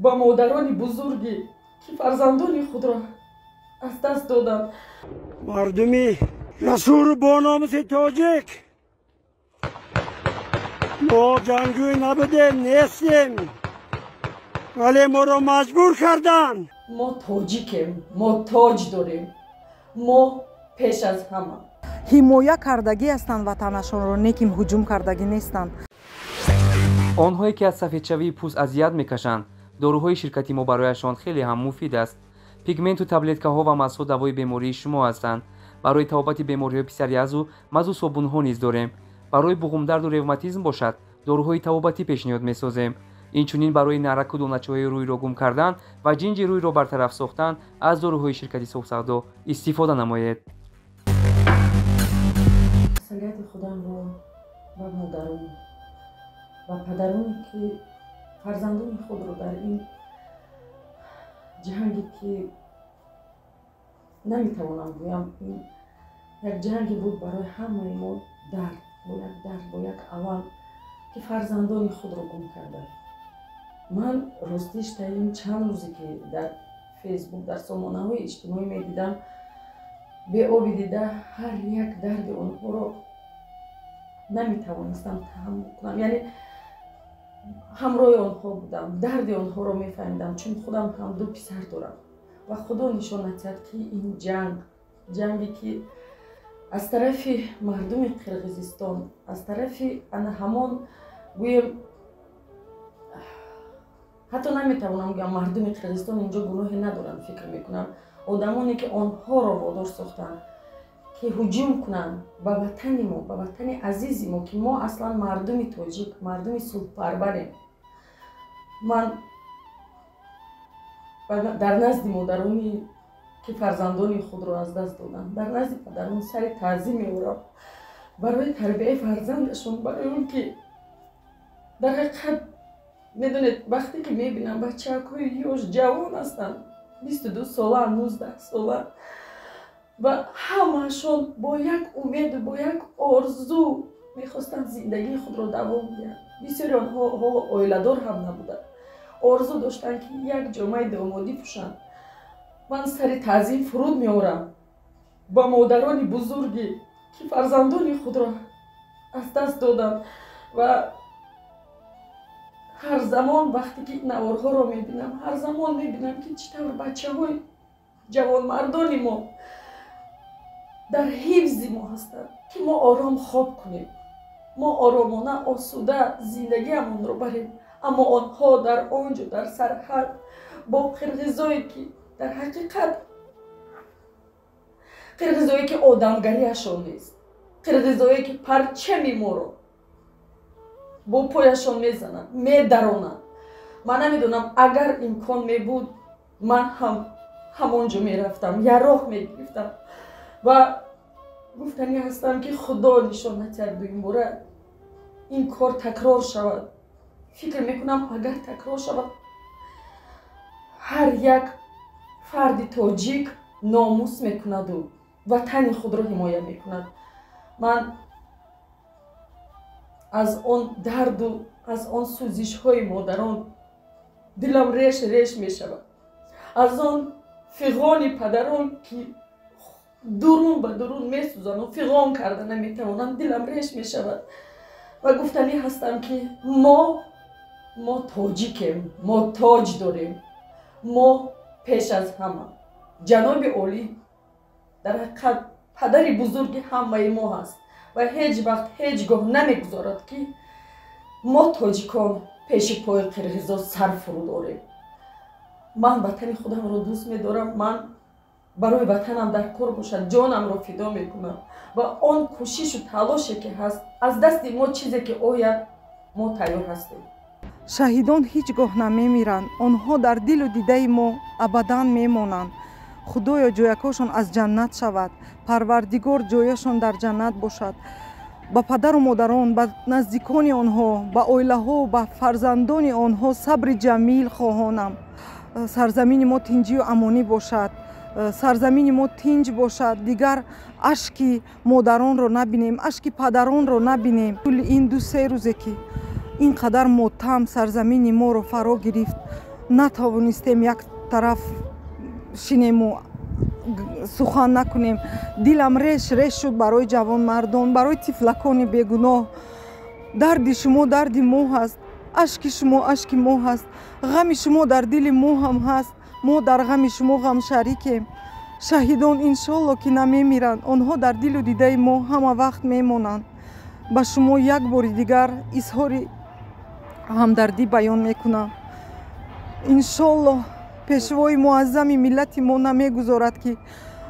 Ба модарони бузургӣ ки фарзандони худро аз даст доданд. Мардуми расуру бономуси тоҷик, мо ҷангӯй набудем, нестем, вале моро маҷбур карданд. Мо тоҷикем, мо тоҷ дорем, мо пеш аз ҳама ҳимоя кардагӣ ҳастанд ватанашонро, не ки ҳуҷум кардагӣ нестанд. Онҳое ки аз сафедшавии пӯст азият мекашанд, доруҳои ширкати мо барояшон хеле ҳам муфид аст. Пигменту таблеткаҳо ва мазҳо давои бемории шумо ҳастанд. Барои табобати бемориҳои псориазу мазу собунҳо низ дорем. Барои буғумдарду ревматизм бошад, доруҳои табобатӣ пешниҳод месозем. Инчунин барои нараку доначаҳои рӯйро гум кардан ва ҷинҷи рӯйро бартараф сохтан аз доруҳои ширкати Соҳсавдо истифода намоед. Тасаллияти худамро ба модарон ва падароне ки фарзандони худро дар ин ҷанге ки наметавонам гӯям, ин як ҷанге буд барои ҳамаи мо, дард бо як дард, бо як алам ки фарзандони худро гум карданд. Ман ростиш та ин чанд рӯзе ки дар Фейсбук, дар сомонаҳои иҷтимоӣ медидам, беоби дида ҳар як дарди онҳоро наметавонистам таҳаммул кунам. Яъне ҳамроҳи онҳо будам, дарди онҳоро мефаҳмидам, чун худам ҳам ду писар дорам ва Худо нишон надиҳад ки ин ҷанг, ҷанге ки аз тарафи мардуми Қирғизистон, аз тарафи ана ҳамон гӯем, ҳатто наметавонам гӯям мардуми Қирғизистон инҷо гуноҳе надоранд, фикр мекунам одамоне ки онҳоро водор сохтанд ки ҳуҷум кунанд ба ватани мо, ба ватани азизи мо, ки мо аслан мардуми тоҷик, мардуми сулҳпарварем. Ман дар назди модароне ки фарзандони худро аз даст доданд, дар назди падарон сари таъзим меорам барои тарбияи фарзандашон, барои он ки дар ҳақиқат медонед, вақте ки мебинам бачаҳои ёш ҷавон ҳастанд, 22 сола, 19 сола, ва ҳамаашон бо як умеду бо як орзу мехостанд зиндагии худро давом диҳанд. Бисёри онҳо ҳоло оиладор ҳам набуданд, орзу доштанд ки як ҷомаи домодӣ пӯшанд. Ман сари таъзим фуруд меорам ба модарони бузургӣ ки фарзандони худро аз даст доданд ва ҳар замон вақте ки наворҳоро мебинам, ҳар замон мебинам ки чӣ тавр бачаҳои ҷавонмардони мо дар ҳифзи мо ҳастанд, ки мо ором хоб кунем, мо оромона осуда зиндагиамонро барем. Аммо онҳо дар он ҷо, дар сарҳад бо қирғизое ки дар ҳақиқат қирғизое ки одамгариашон нест, қирғизое ки парчами моро бо пояшон мезананд, медаронанд. Ман намедонам, агар имкон мебуд, ман ҳам ҳамон ҷо мерафтам, яроқ мегирифтам. Ва гуфтанӣ ҳастам ки Худо нишон надиҳад дуюмбора ин кор такрор шавад. Фикр мекунам, агар такрор шавад, ҳар як фарди тоҷик номус мекунаду ватани худро ҳимоя мекунад. Ман аз он дарду аз он сӯзишҳои модарон дилам реш реш мешавад, аз он фиғони падарон ки дурун ба дурун месӯзанду фиғон карда наметавонанд, дилам реш мешавад. Ва гуфтанӣ ҳастам ки мо тоҷикем, мо тоҷ дорем, мо пеш аз ҳама. Ҷаноби олӣ дар ҳақиқат падари бузурги ҳамаи мо ҳаст ва ҳеҷ вақт ҳеҷ гоҳ намегузорад ки мо тоҷикон пеши пои қирғизо сар фуруд орем. Ман ватани худамро дӯст медорам, ман барои ватанам дар кор бошад ҷонамро фидо мекунам ва он кӯшишу талоше ки ҳаст аз дасти мо чизе ки ояд, мо тайёр ҳастем. Шаҳидон ҳеҷ гоҳ намемиранд, онҳо дар дилу дидаи мо абадан мемонанд. Худоё, ҷоякҳошон аз ҷаннат шавад, Парвардигор ҷояшон дар ҷаннат бошад. Ба падару модарон, ба наздикони онҳо, ба оилаҳо, ба фарзандони онҳо сабри ҷамил хоҳонам. Сарзамини мо тинҷию амонӣ бошад. Сарзамини мо тинҷ бошад, дигар ашки модаронро набинем, ашки падаронро набинем. Тӯли ин 2-3 рӯзе ки ин қадар мотам сарзамини моро фаро гирифт, натавонистем як тараф шинему сухан накунем. Дилам реш реш шуд барои ҷавонмардон, барои тифлакони бегуноҳ. Дарди шумо дарди мо ҳаст, ашки шумо ашки мо ҳаст, ғами шумо дар дили мо ҳам ҳаст. Мо дар ғами шумо ғамшарикем. Шаҳидон иншолло ки намемиранд, онҳо дар дилу дидаи мо ҳама вақт мемонанд. Ба шумо як бори дигар изҳори ҳамдардӣ баён мекунам. Иншолло пешвои муаззами миллати мо намегузорад, ки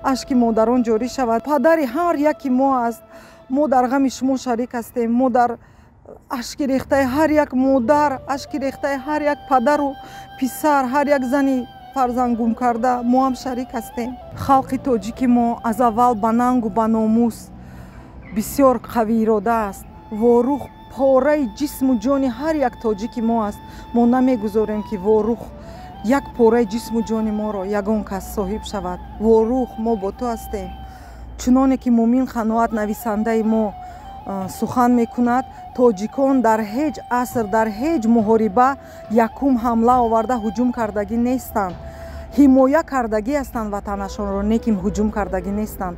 ашки модарон ҷорӣ шавад. Падари ҳар яки мо аст. Мо дар ғами шумо шарик ҳастем. Мо дар ашки рехтаи ҳар як модар, ашки рехтаи ҳар як падару писар, ҳар як зани фарзанд гум карда мо ҳам шарик ҳастем. Халқи тоҷики мо аз аввал ба нангу ба номус бисёр қавиирода аст. Ворух пораи ҷисму ҷони ҳар як тоҷики мо аст. Мо намегузорем, ки Ворух, як пораи ҷисму ҷони моро ягон кас соҳиб шавад. Ворух, мо бо ту ҳастем. Чуноне ки Мумин Қаноат, нависандаи мо, сухан мекунад, тоҷикон дар ҳеҷ аср, дар ҳеҷ муҳориба якум ҳамла оварда ҳуҷум кардагӣ нестанд. Ҳимоя кардагӣ ҳастанд ватанашонро, не ки ҳуҷум кардагӣ нестанд.